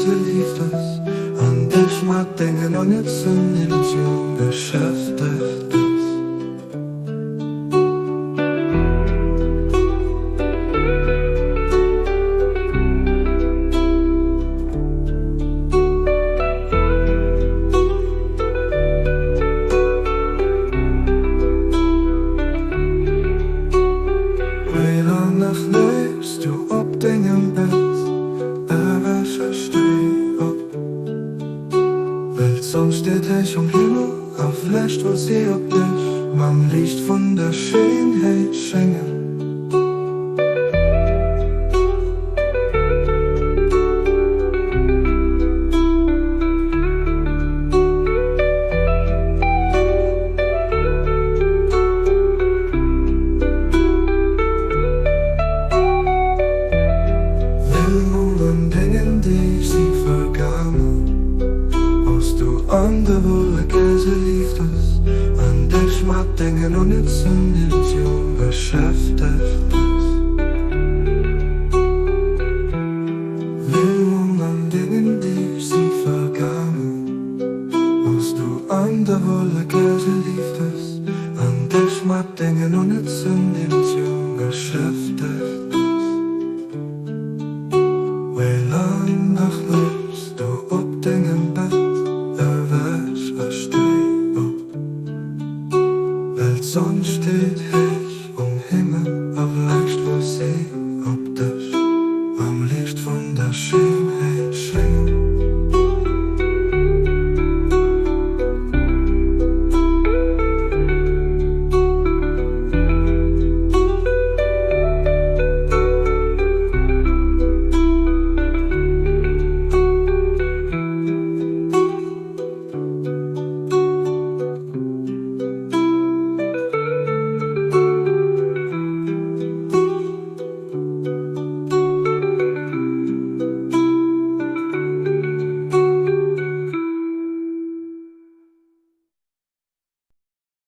gelieft hues an dech mat dengen onnützen Illusioun beschäftegt hues. Wéi laang nach léifs du op dengem Bett? Ewech a stéi op, well d'Sonn steet héich um Himmel a vläicht wëll si op dech mam Liicht vun der Schéinheet schéngen. Millionen dengen Deeg si vergaangen, wous du an de Wolleke gelieft hues an dech mat dengen onnützen Illusioun beschäftegt hues. Millionen dengen Deeg si vergaangen, wous du an de Wolleke gelieft hues an dech mat dengen onnützen Illusioun beschäftegt hues. Wéi laang nach?